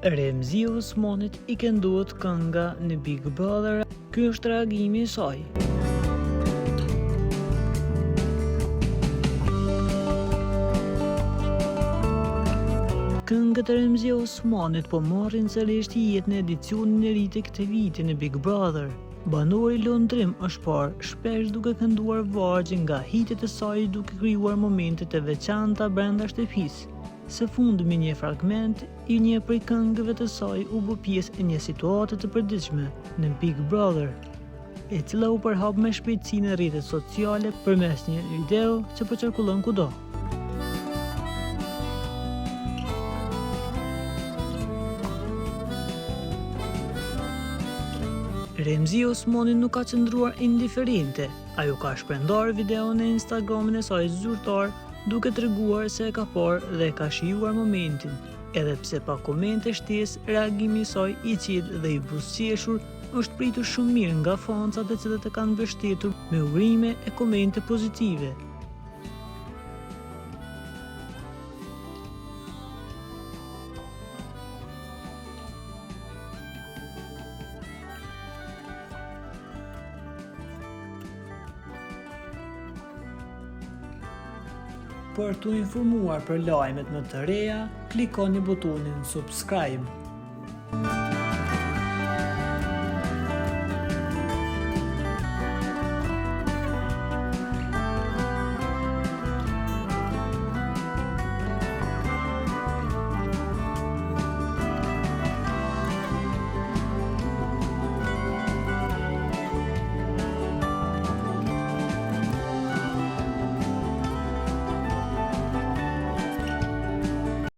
Remzie Osmanit i këndohet kënga në Big Brother, ky është reagimi i saj. Këngët e Remzie Osmanit po marrin sërish jetë në edicionin e ri të këtij viti në Big Brother. Banori Londrim është parë shpesh duke kënduar vargje nga hitet e saj duke krijuar momente të veçanta brenda shtëpisë. Së fundmi një fragment i një prej këngëve të saj u bë pjesë e një situate të përditshme në Big Brother, e cila u përhap me shpejtësi në rrjetet sociale përmes një video që po qarkullon kudo. Remzie Osmani nuk ka qëndruar indiferente. Ajo ka shpërndarë videon në Instagramin e saj zyrtar duke treguar se e ka parë dhe e ka shijuar momentin. Edhe pse pa komente shtesë, reagimi i saj i qetë dhe i buzëqeshur është pritur shumë mirë nga fansat të cilët e kanë mbështetur me urime e komente pozitive. Për t'u informuar për lajmet më të reja, klikoni butonin subscribe.